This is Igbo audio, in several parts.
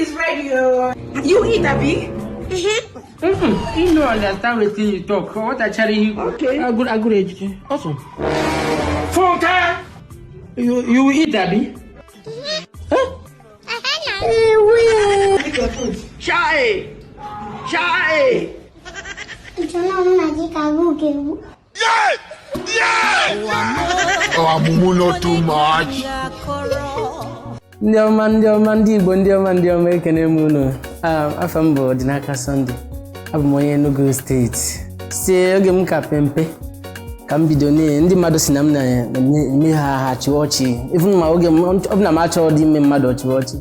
Is ready. Oh. You eat, abi? You no understand wetin you talk. What I carry you. Okay. Agụrụ agụrụ ejiji. Awesome. Funke! You will eat, abi? Huh? Eat your food. Chai! Chai! Nchọrọ m na gị ka agụụ ga-egbu. Oh, Mumu, not too much. Ndị ọma, ndị ọma, ndị Igbo, ndị ọma, ndị ọma, ekene m unu. Ah, afọ m bụ Ọdịnaka Sunday. Abụ m onye Enugu Steeti. Site oge m ka pempe ka m bido na ndị mmadụ si na m na-eme ha chịwa ọchị, even ma oge ọ bụla m achọghị dị ime mmadụ ọchịwa ọchị.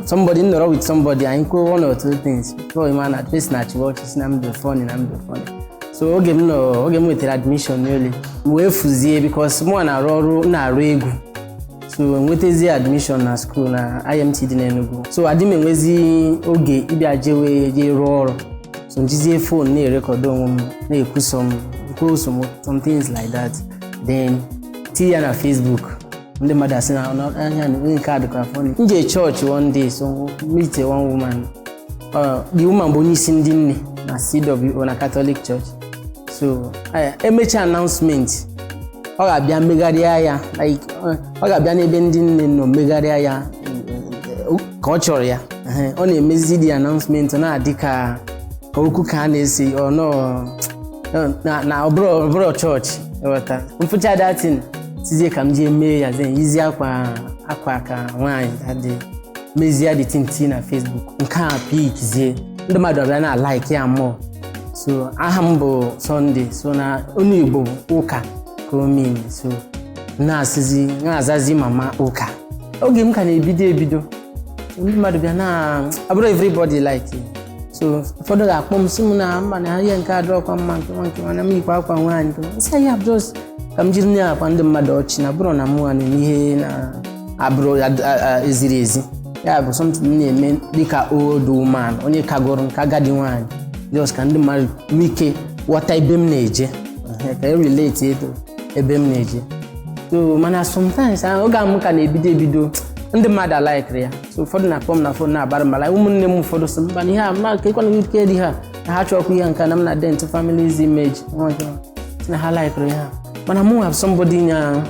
Somebody nọrọ with somebody, anyị kwuo one or two things before ịma na person na-achịwa ọchị, si na m dị funny, na m dị funny. So oge m nọ, oge m nwetara admission n'ole, m wee fuzie because mụ na-arụ ọrụ, na-arụ egwu. So nwetazie admission na school na IMT dị n'Enugu, so adị m enwezi oge ịbịa jewe jee rụọ ọrụ. So njizie phone na-erecord onwe m, na-ekwu some kwuo some things like that, then tinye ya na Facebook. Ndị mmadụ asị na anya na onye nke a dịkwa funny. M jee church one day, so meet one woman. The woman bụ onye isi ndị nne na CWO, na Catholic Church. So emechaa announcement, ọ ga-abịa megharịa ya, like ọ ga-abịa n'ebe ndị nne nọ megharịa ya ka ọ chọrọ ya. Ọ na-emezi the announcement, ọ na-adị ka okwu ka a na-ese ọ nọ na ọbụrụ chọọchị. Ghọta mfụcha datin tizie ka m jee mee ya, then yizie akwa ka nwaanyị that day, mezie the thing tinye na Facebook. Nke a pikizie, ndị mmadụ abịa na like ya more. So aha m bụ Sunday, so na onye Igbo bụ ụka ka o mean. So na-asịzi na-azazi mama ụka. Oge m ka na-ebido ebido, ndị mmadụ bịa na abụrụ everybody like it. So ụfọdụ ga-akpọ m sị m na mba, na ihe nke adịrọkwa mma, nke nwa nke nwa na m yikwa akwa nwaanyị, nke nwa. Nsị ya just ka m jiri na-akwa ndị mmadụ ọchị, na bụrụ na mụnwa na-eme ihe na abụrụ eziri ezi. Ya bụ something m na-eme dịka old woman, onye kagoro nke agadi nwaanyị, just ka ndị mmadụ nwee ike ghọta ebe m na-eje. Ehe, ka e relate eto ebe m na-eje. So mana sometimes, oge a m ka na-ebido ebido, ndị mmadụ alaikiri ya. So ụfọdụ na-akpọ m na phone na-abara mba, like ụmụnne m ụfọdụ sị mba, na ihe a ma ka ịkwana ike dị ha, na ha chọkwa ihe nke na m na dent family's image nwa nke nwa. Sị na ha laikiri ha, mana mụ have somebody na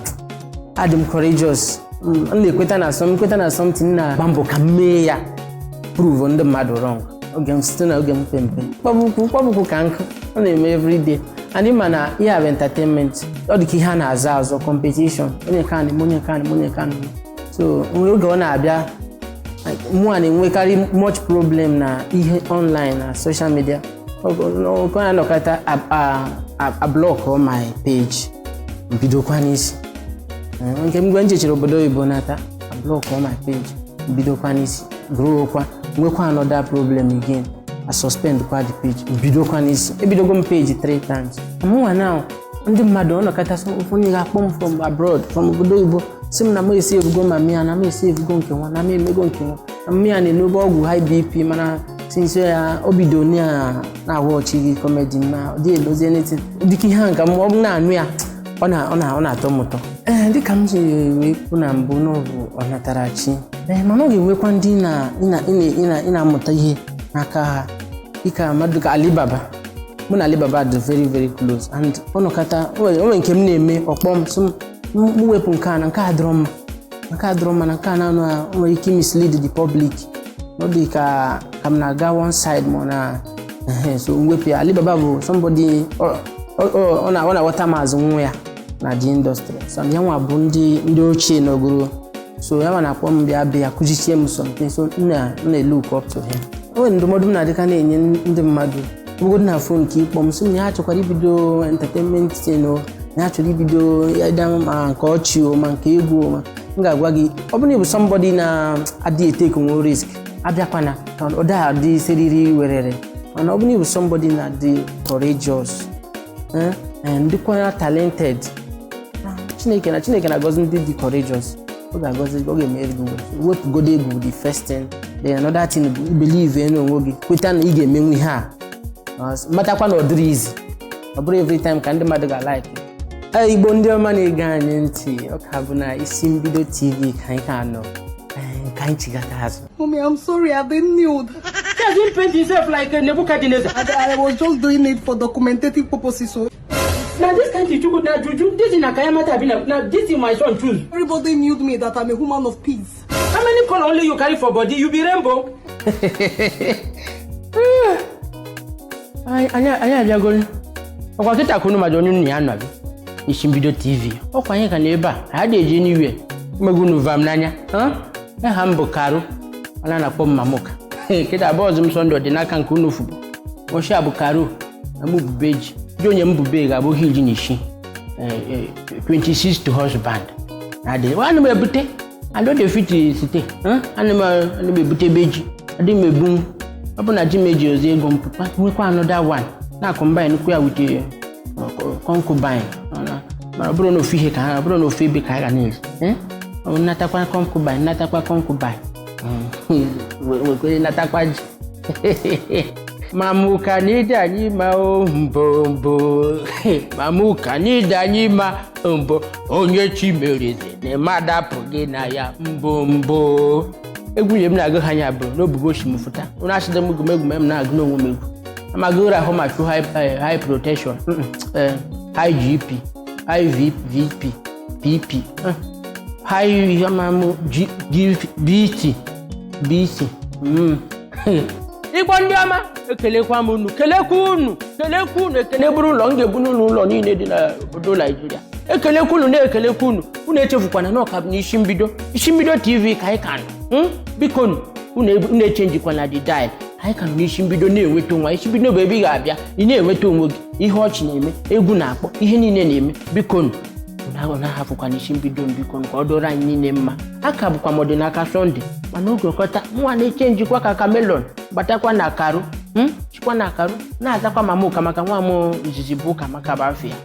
adị m courageous. M na-ekweta na some nkweta na something na-agba mbọ ka m mee ya prove ndị mmadụ wrong. Oge m site na oge m pe mpe, kpọbụkwu kpọbụkwu ka nkụ ọ na-eme everyday. And ịma na ihe a bụ entertainment, ọ dị ka ihe a na-azọ azọ, competition, onye nke a na-eme, onye nke a na-eme, onye nke a na-eme. So nwere oge ọ na-abịa, like, mụ a na-enwekarị much problem na ihe online na social media. Ọ na-anọkọta a block my page, bidokwa n'isi. Nke mgbe m jechara obodo oyibo nata, a block my page, bidokwa n'isi, growkwa, nwekwa another problem again, a suspend kwa the page, bidokwa n'isi. Ebidogo m page three times mụnwa now. Ndị mmadụ ọ nọkọta sọ, ụfọdụ ga-akpọ m from abroad, from obodo oyibo, sị m na m esi ebugo mami ya, na m esi ebugo nke nwa, na m emego nke nwa, na mmi ya na-enobe ọgwụ high BP, mana since ya o bido na na-awatchi gị comedy na ọ dị elozi anything dịka ihe a nka m ọ bụ na-anụ ya, ọ na-atọ m ụtọ. Ee, dịka m si wee kwu na mbụ n'ọbụ ọnatarachi. Ee, mana ọ ga-enwekwa ndị na ị na-amụta ihe n'aka ha, dịka mmadụ ka Alibaba. Mụ na Alibaba dị very very close, and ọ nọkọta o nwere nke m na-eme, ọkpọ m sị m wepụ nke a, na nke a dịrọ mma, nke a dịrọ mma, na nke a na-anụ o nwere ike mislead the public. Ọ dị ka m na-aga one side ma ọ na ehe, so mwepụ ya. Alibaba bụ somebody ọ na-aghọta m azụ nwa ya na the industry. So ya nwa bụ ndị ochie nọgoro, so ya nwa na-akpọ m bịa bịa kụzichie m something. So m na-look up to him. O nwere ndụmọdụ m na-adịka na-enye ndị mmadụ ọbụgodị na phone ka ịkpọ m sị m na ya chọkwara ibido entertainment thing o, na ya chọrọ ibido ya, ma nke ọchị o, ma nke egwu o, ma m ga-agwa gị, ọ bụrụ na ị bụ somebody na-adịghị take nwe risk, abịakwana ka ọ daa adị siriri werere. Mana ọ bụrụ na ị bụ somebody na-adị courageous, and dịkwa talented, Chineke na-agọzi ndị dị courageous. Ọ ga-agọzi gị, ọ ga-emeri gị. Wepụgodo egwu, the first thing. Then another thing bụ believe n'onwe gị, kweta na ị ga-emenwu ihe a. Matakwa na ọ dịrị easy, ọ bụrụ every time ka ndị mmadụ ga-like. Ee, Igbo ndị ọma na-ege anyị ntị, ọ ka bụ na Isi Mbido TV ka anyị ka nọ. Ee, Ka anyị chigata azụ. Mommy, I'm sorry, I didn't nude. Doesn't paint himself like Nebuchadnezzar. I was just doing it for documentative purposes. So Na this kind of juju na juju, this na kayamata abi na this is my son choose. Everybody knew me that I'm a woman of peace. How many color only you carry for body? You be rainbow. Anyị abịago ọkwa kịta ka unu madụ onye unu ya nọ gị Isi Mbido TV. Ọkwa anyị ka na ebe a anyị dị eji n'iwe mmegbu unu vam n'anya. Aha m bụ Karụ ọla na-akpọ m Mamuka. Kịta abụọ ọzọ m Sọnde Ọdịnaka nke unu fụbụ oshi a bụ Karụ na mụ bube ji ji onye m bube ga-abụ ihe 16 26 to husband adị ana m ebute. I no dey fit site ana m ebute ebe ji adị m ebu ọ bụ na ji m eji ozi ego m pụta nwekwa another one na combine kwu ya with concubine. Mana ọ bụrụ na ofu ihe ka ha, ọ bụrụ na ofu ebe ka ha ga na-eri, ọ natakwa concubine, natakwa concubine, wekwere natakwa ji. Mamuka n'ide anyị ma o mbo mbo, mamuka n'ide anyị ma mbọ onye chi mereze na mmadụ apụghị na ya mbọ mbọ. Egwu nwunye m na-agụ ha anya bụ n'obubo oshi m fụta ụnụ asịdị m egwu egwu m na-agụ n'onwe m egwu amaghị ụra ahụ ma chụ high protection, high GP, high VVP, PP, high amamụ G, G, BT, BC. Igbo ndị ọma, ekelekwa m unu, kelekwa unu, kelekwa unu. Ekele bụrụ ụlọ m ga-ebu n'ụlọ ụlọ niile dị n'obodo Naijiria. Ekelekwa unu, na-ekelekwa unu. Unu echefukwana na ọka bụ n'Isi Mbido, Isi Mbido TV ka anyị ka nọ. Biko unu echenjikwana the dial. Anyị ka nọ n'Isi Mbido na-enweta onwe. Isi Mbido bụ ebe ị ga-abịa ị na-enweta onwe gị, ihe ọchị na-eme, egwu na-akpọ, ihe niile na-eme. Biko unu na-ahafụkwana Isi Mbido, biko, ka ọ dọrọ anyị niile mma. Aka bụkwa m Ọdịnaka Sọnde, mana oge ọkọta nwa na-eche njikwa ka kamelon batakwa na Karụ chikwa na Karụ na-azakwa mama ụka maka nwa m izizi bụ ụka maka bụ afọ ya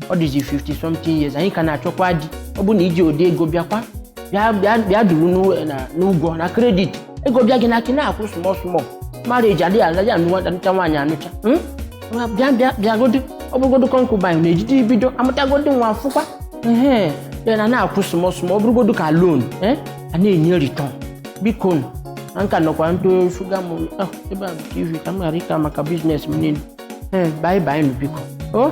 ọ dịzi 50 something years. Anyị ka na-achọkwa di. Ọ bụ na iji ụdị ego bịakwa bịa bịa bịa duru n'ụgwọ na credit, ego bịa gị n'aka na-akwụ small small. Marriage adịghị anaghị anụcha nwaanyị anụcha. Bịa bịa bịagodo, ọ bụrụgodo concubine na-ejide ibido amụtagodo nwa afụkwa ehe ya na na-akwụ small small, ọ bụrụgodo ka loan a na-enye return. Biko nụ, na nka nọkwa ntụ shuga m ebe a bụ TV ka m ghara ịka maka business m niile. Ee, bye bye nụ, biko o.